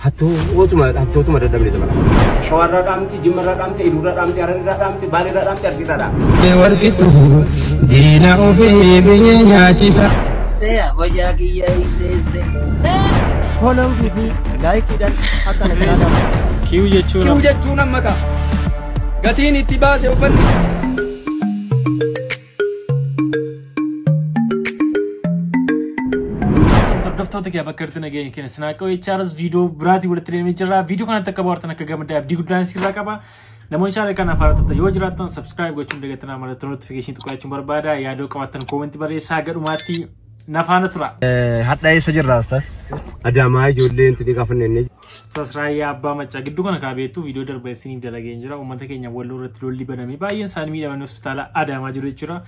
Hattootuma dadhabne dabala. Shawarraa dhaamti, Jimmarraa dhaamti, Iluurraa dhaamti, Hararraa dhaamti, Baaleerraa dhaamti, Arsiirraa dhaamti. Warqitu diina ofii biyya nyaachisa. Sea wayyaa kiyya hiiseesse. Follow fi likeidhaan akka na biraa dhaabatu. Kiyu jechuun Kiyu jechuun amma ka'a. Gatiin itti baase uffanni. Hordoftoota kee bakka irratti nageenya keenya sinaaqoo HRs viidiyoo biraatii walitti deemee jirra. Viidiyoo kanatti akka bohaartan akka gammaddan abdii guddaan sirraa qaba. Namoonni chaanal kana afaan yoo jiraattan subscribe gochuun dagatanaa mallattoo notification tuqaachuun barbaada. Yaadoo qabaattan comment barreessaa gadhumaatti nafaana tura. Hadha eessa jirra ustaas? Adaamaa ijoolleen itti gaafanne inni. Ustaas Raayyaa Abbaa Maccaa gidduu kana kaabeettu viidiyoo darbee isiniif dalageen jira. Uummata keenya walloo irratti lolli baname baay'een isaanii miidhamanii hospitaala Adaamaa jiru jechuudha.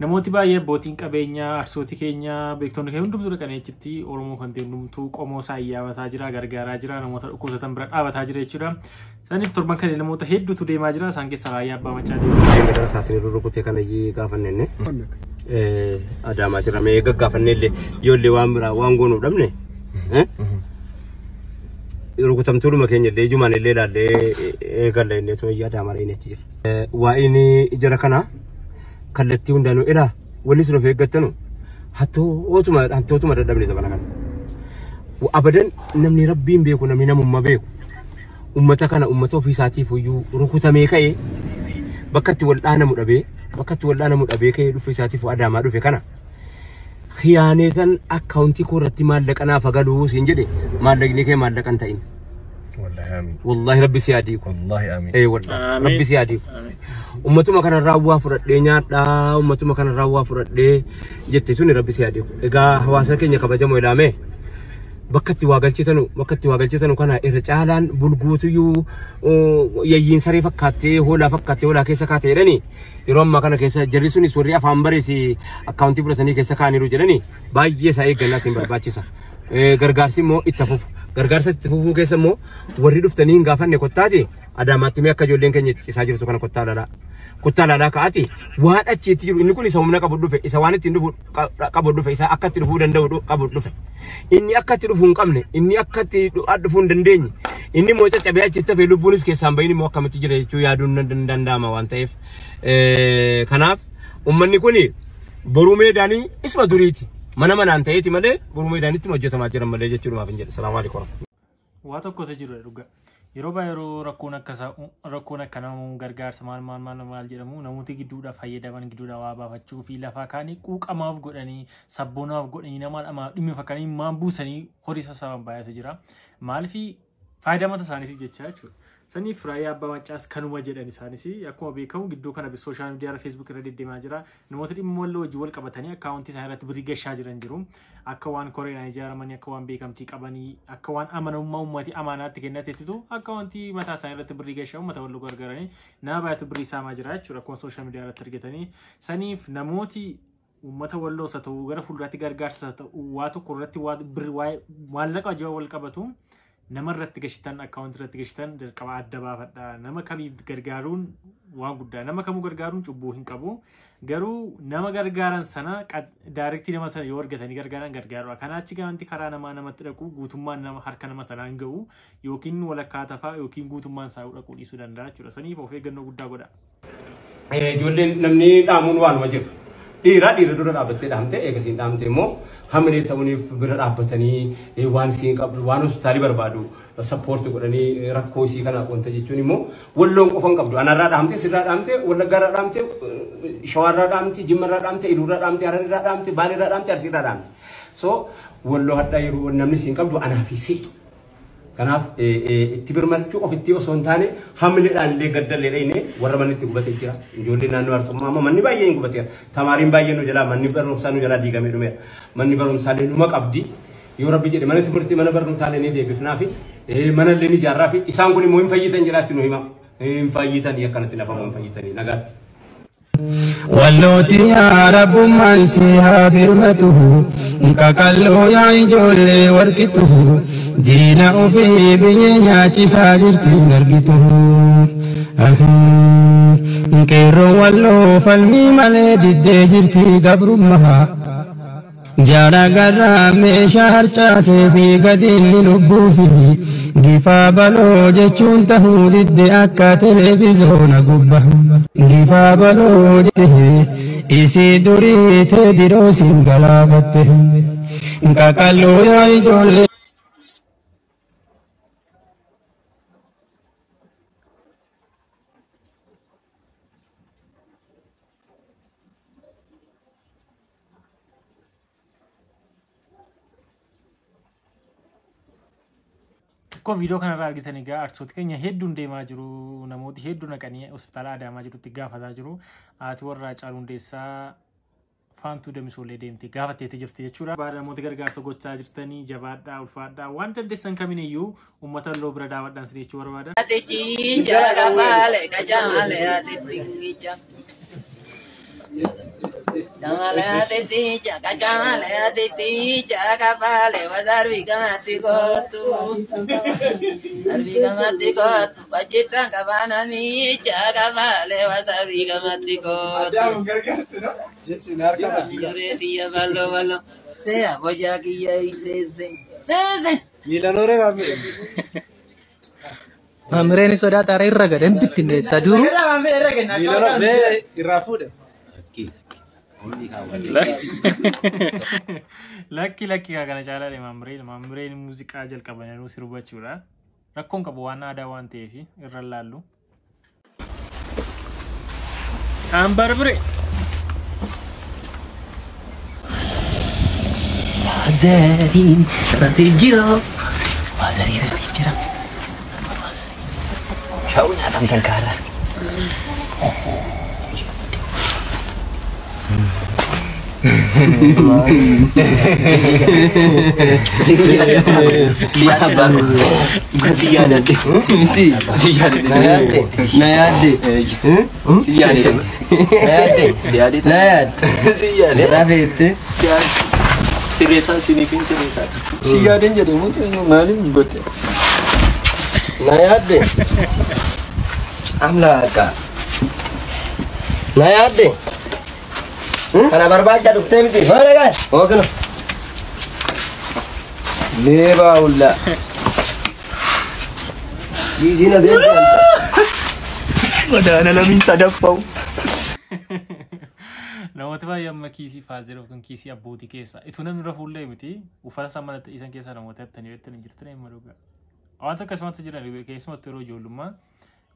Namooti baay'ee abbootiin qabeenyaa, arsooti keenya, beektonni keenya hundumtuu dhaqanii achitti Oromoo kan ta'e hundumtuu qomoo isaa iyyaafataa jira, gargaaraa jira, namoota dhukkubsatan bira dhaabataa jira jechuudha. Saniif torban kana namoota hedduutu deemaa jira. Isaan keessaa Raayyaa Abbaa Maccaa deema. Deemee saasni rurrukutee kana iyyee gaafanne inni. Adaamaa jira mee gaggaafanne illee ijoollee waan biraa waan goonuuf dhabne. Rukutamtuudhuma keenya illee ijumaan illee ilaallee eegalla inni osoo iyyaa Adaamaa re'een achi jira. Waa'een jara kanaa kallattii hundaanuu ilaa wanni sun of eeggattanu hattootuma dadhabne sabana kana. Abadan namni rabbiin beeku namni namummaa beeku ummata kana ummata ofii isaatiif iyyuu rukutamee ka'ee bakka itti wal dhaanamu dhabee bakka itti wal dhaanamu dhabee ka'ee dhufe isaatiif Adaamaa dhufe kana. Khiyaanee san akkaawuntii koo irratti maallaqa naaf galuu siin jedhe maallaqni kee maallaqa hin ta'in. Wallahi amiin. Wallahi rabbi si yaadiiku. Wallahi amiin. Ee wallahi rabbi si yaadiiku. Ummatuma kanarraa waa fudhadhee nyaadhaa ummatuma kanarraa waa fudhadhee jette suni rabbi si yaadiiku. Egaa hawaasa keenya kabajamoo ilaamee bakka itti waa galchitanu bakka itti waa galchitanu kana irra caalaan bulguutuyyuu yayyiin saree fakkaattee hoolaa fakkaattee hoolaa keessa kaate jedhanii yeroo ammaa kana keessa jarri sunis warri afaan bareesi akkaawuntii fudhatanii keessa kaaniiru jedhanii baay'ee isaa eeggannaa isin barbaachisa. Gargaarsi immoo itti fufu. Gargaarsa itti fufuu keessa immoo warri dhuftanii hin gaafanne kottaati Adaamaatti mee akka ijoolleen keenya itti cisaa jirtu kana kottaa ilaalaa. Kottaa ilaalaa ka'aati waan achi itti jiru inni kun isa humna qabu dhufe isa waan ittiin dhufu qabu dhufe isa akka itti dhufuu danda'u qabu dhufe. Inni akka itti dhufuu hin qabne inni akka itti dhufuu hin dandeenye inni immoo caccabee achitti hafee lubbuunis keessaan bahin immoo akkamitti jira jechuu yaaduun hin danda'ama waan ta'eef. Kanaaf uummanni kun boruu meedaanii isuma duriiti. Mana manaan ta'eeti malee boruu meedaanitti hojjetamaa jiran malee jechuudhaaf hin jedhe. Salaamu alaikum. Waa tokkotu jiru dhugaa. Yeroo baay'ee yeroo rakkoon akkasaa rakkoon akkanaa gargaarsa maal maal maal maal jedhamu namooti gidduudhaa fayyadaman gidduudhaa waa baafachuu fi lafaa kaanii quuqamaaf godhanii sabboonaaf godhanii nama dhamaaf dhimma fakkaanii maan buusanii horii sassaaban baay'eetu jira. Maaliif faayidaa mataa isaaniitiif jecha jechuudha. Saniif Raayyaa Abbaa Maccaas kanuma jedhan isaanis akkuma beekamu gidduu kana sooshaal miidiyaa irra feesbuuk irra deddeemaa jira. Namoota dhimma walloo hojii wal qabatanii akkaawuntii isaanii irratti birrii gashaa jiran jiru. Akka waan koreedhaan ijaaramanii akka waan beekamtii qabanii akka waan amanamummaa uummatii amaanaatti kennateettitu akkaawuntii mataa isaanii irratti birrii gashaa uummata walloo gargaaranii nama baay'eetu birrii saamaa jira jechuudha akkuma sooshaal miidiyaa irratti argatanii. Saniif namooti uummata walloo isa ta'u gara fuulduraatti gargaarsa ta'u waa tokko irratti waa birrii maallaqa hojii wal qabatu. Nama irratti gashitan akkaawuntii irratti gashitan dirqama adda baafadha. Nama kamiif gargaaruun waan guddaa. Nama kamuu gargaaruun cubbuu hin qabu. Garuu nama gargaaran sana daayirektii nama sana yoo argatanii gargaaran gargaarudha. Kanaa achi wanti karaa namaa namatti dhaqu guutummaan nama harka nama sanaa hin gahu yookiin walakkaa tafaa yookiin guutummaan isaa dhaquu dhiisuu danda'a jechuudha. Saniif of eeggannoo guddaa godha. Ijoolleen namni dhaamuun waanuma jiru. Dhiira dhiira dura dhaabbattee dhaamte eegasiin dhaamte immoo hamilee ta'uuniif bira dhaabbatanii waan isiin qabdu waan hospitaalii barbaadu sappoorti godhanii rakkoo isii kana wanta jechuun immoo walloon qofa hin qabdu. Anarraa dhaamte, sirraa dhaamte, wallaggaarraa dhaamte, shawaarraa dhaamte, jimmarraa dhaamte, iluurraa dhaamte, hararraa dhaamte, baaleerraa dhaamte, arsiirraa dhaamte. So walloo hadhaa yeroo namni isiin qabdu anaa fi si. Kanaaf itti birmachuu ofitti osoo hin taane hamileedhaan illee gaddallee dhayne warra manni itti gubatee jira. Ijoollee naannoo Arxummaa amma manni baay'een hin gubateera. Tamaariin baay'een nu jalaa manni barumsaa nu jalaa diigamee dhumeera. Manni barumsaa illee numa qabdi. Yoo rabbi jedhe mana timirtii mana barumsaa illee ni deebifnaa fi mana illee ni ijaarraa fi isaan kun immoo hin fayyitan jedhaatti nu hima. Hin fayyitanii akkanatti lafa hin fayyitanii nagaatti. Wallooti yaa rabbummaan si haa birmatu qaqalloo yaa ijoollee warqitu diina ofii biyya nyaachisaa jirti hin argitu. Qeerroo walloo falmii malee diddee jirti gabrummaa. Jara garraa meeshaa harcaasee fi gadiinni lubbuufi gifaa baloo jechuun tahuu didde akka televizoona gubba. Gifaa baloo jette isii durii teediroosiin galaafatte. Qaqalloo yaa ijoollee. Akkuma viidiyoo kanarraa argitan egaa artistoota keenya hedduun deemaa jiru. Namooti hedduun dhaqanii hospitaala Adaamaa jirutti gaafataa jiru. Haati warra Haacaaluu Hundeessaa Faantuu Damisoollee deemtee gaafatteetii jirti jechuudha. Namoota gargaarsa gochaa jirtanii jabaadhaa, ulfaadhaa, waan dandeessan kamiiniyyuu uummata loo bira daawwadhaan si jechuu barbaada. Maamilleen sodaa xaara irra gadhan bittinneessa duru. Lakki lakki kana caalaa maamilleen maamilleen muuziqaa jalqaban yeroo sirba jechuudha. Rakkoon qabu waan aadaa waan ta'eef irra laallu. Ambarbire. Waazariin rafee jira. Waazarii rafee jira. Shaa'u nyaatamtan kaara. Kana barbaadda dhuftee miti. Hoora gaa. Hooganu. Leebaa hullaa. Giiziin as eeggan. Madaana lamiin sadaffa'u. Namoota baay'ee amma kiisii faaziraa yookiin kiisii abbootii keessa. Ituu namni irra fuullee miti uffata isaan manatti dhiisan keessa namoota hattanii beektanii jirtan amma dhugaa. Wanta akkasumatti jiran keessumattuu yeroo ijoollummaa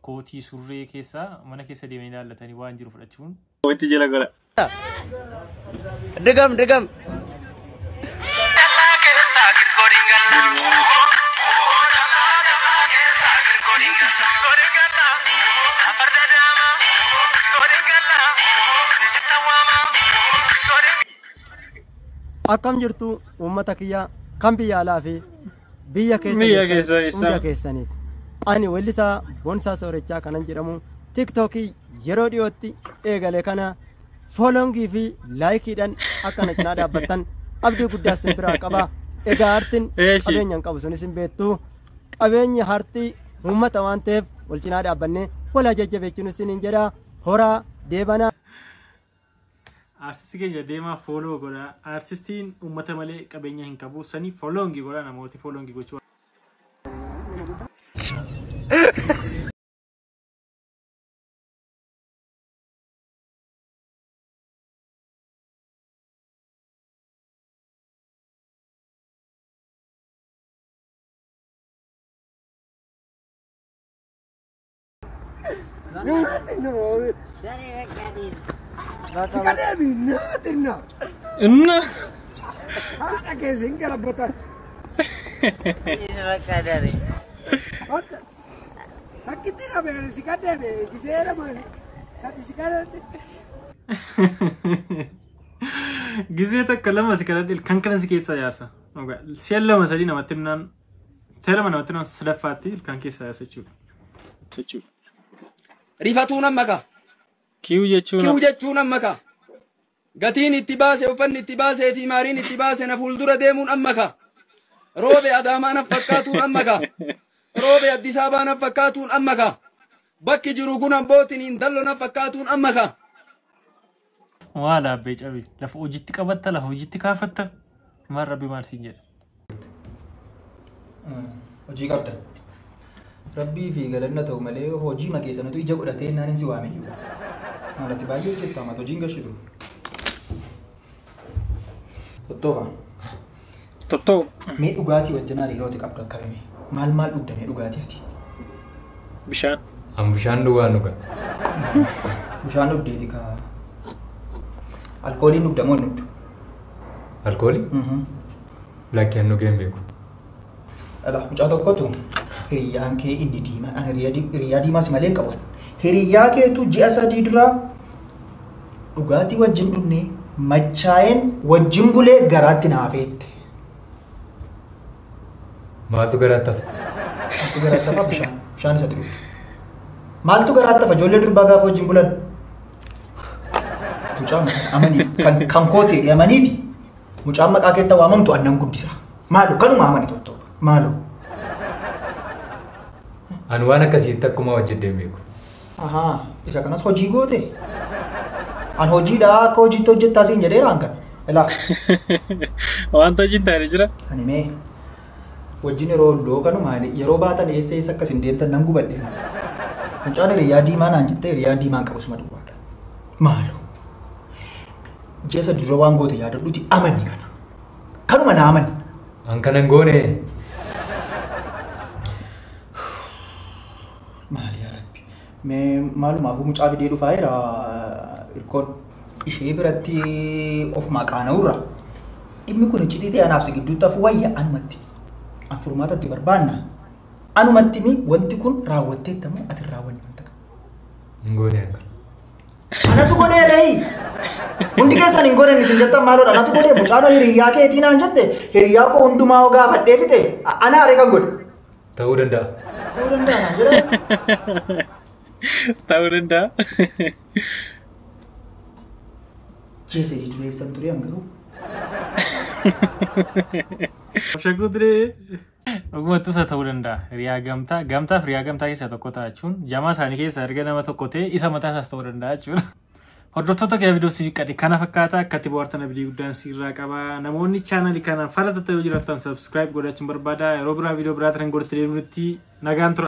kootii surree keessa mana keessa deemanii ilaallatanii waan jiru fudhachuun. Wanti jala godha. Degam degam. Akkam jirtu uummata kiyya kan biyya alaa fi biyya keessa hunda keessaniif. Ani weellisaa Boonsaa Soorechaa kanan jedhamu TikTokii yeroo dhiyootti eegale kana foolongii fi laayikiidhaan akka na cinaa dhaabbattan abdii guddaa sin biraa qaba. Egaa aartiin qabeenya hin qabu sunis hin beektu. Qabeenyi aartii uummata waan ta'eef wal cinaa dhaabbannee walaa jajjabeechuun isin jedha. Horaa deebanaa. Artistii keenya deemaa fooloo godha. Artistiin uummata malee qabeenya hin qabu. Sanii fooloongii godha namooti fooloongii gochuu. Gizee takka lama si kadhadhe ilkaan kana si keessa yaasa. Si'a lama sadii namatti himnaan si'a lama namatti himnaan sadaffaatti ilkaan keessa yaasa jechuudha. Rifatuun amma ka. Kiyu jechuun amma ka. Gatiin itti baase uffanni itti baasee fi maariin itti baase na fuuldura deemuun amma ka. Roobe Adaamaa na fakkaatuun amma ka. Roobe Addis Ababaa na fakkaatuun amma ka. Bakki jiru kun abbootiin hin dallo na fakkaatuun amma ka. Maal abbee cabi lafa hojiitti qabatta lafa hojiitti kaafatta maal rabbi maal siin jedha. Hojii qabda. Rabbii fi galanna ta'u malee hojii makee sanatu ija godhatee naan si waame iyyuu. Maalati baay'ee hojjetta amata hojiin gashitu. Tottooba. Tottooba. Mee dhugaatii wajjin hariirooti qabdu akkamii? Maal maal dhugda mee dhugaatii ati? Bishaan. An bishaan dhugaa dhuga. Bishaan dhugdeeti kaa. Alkooliin dhugda moo hin dhugdu? Alkoolii? Lakkee an dhugee hin beeku. Ala mucaa tokkotu hiriyyaan kee inni diimaan an hiriyyaa diimaas malee hin qaban. Hiriyyaa keetu ji'a 3 dura dhugaatii wajjin dhugne machaa'een wajjin bulee garaatti na hafeette. Maaltu garaatti hafa? Maaltu garaatti hafa bishaan. Bishaan isatti dhugde. Maaltu garaatti hafa ijoollee durbaa gaafa wajjin bulan? Mucaan amanii kan koo ta'e amaniiti. Mucaan maqaa keetta waamamtu annan guddisa. Maalo kanuma amani tottooba. Maalo. Ani waan akkasiitti akkuma hojjedhee hin beeku. Ahaa, isa kanas hojii goote. An hojiidha akka hojiitti hojjettaa siin jedheera an kana. Ilaa. Wanta hojiin taane jira. Ani mee wajjin yeroo lookanuma yeroo baatan eessa eessa akkas hin deemtan nan gubadhe. Mucaan hiriyyaa diimaa naan jettee hiriyyaa diimaan qabu suma duwwaadha. Maalo. Ji'a 3 dura waan goote yaadadhuuti amani kana. Kanuma na amani. An kana hin goone. Maali yaa Rabbi. Mee maalumaafuu mucaa fidee dhufaa jira irkoon ishee biratti ofumaa qaana'urra. Dhimmi kun iccitii ta'e anaaf si gidduutti hafu wayya anumatti. An furmaata itti barbaanna. Anumatti mi wanti kun raawwatteetta moo ati hin raawwanne wanta kana? Hin goone an kana. Anatu godhee reeyi. Hundi keessan hin godhanne isin jettan maaloodha. Anatu godhee mucaan hiriyyaa keetii naan jette hiriyyaa koo hundumaa hoo gaafadhee fixe ana haree kan godhe. Ta'uu danda'a. Ta'uu danda'a naan jedhan. Ta'uu danda'a. Ji'a 3 dura eessan ture an garuu. Shakkuu ture. Dhugumattuu isa ta'uu danda'a. Hiriyaa gamtaa gamtaaf hiriyaa gamtaa keessaa tokko ta'a jechuun jamaa isaanii keessaa erga nama tokko ta'e isa mataa isaas ta'uu danda'a jechuudha. Hordoftoota kee viidiyoo siif qadhe kana fakkaata akka itti bohaartan abdii guddaan sirraa qaba. Namoonni chaanalii kana fala ta'e yoo jiraattan subscribe godhachuun barbaada. Yeroo biraa viidiyoo biraatiin godhatti deebinutti nagaan tura.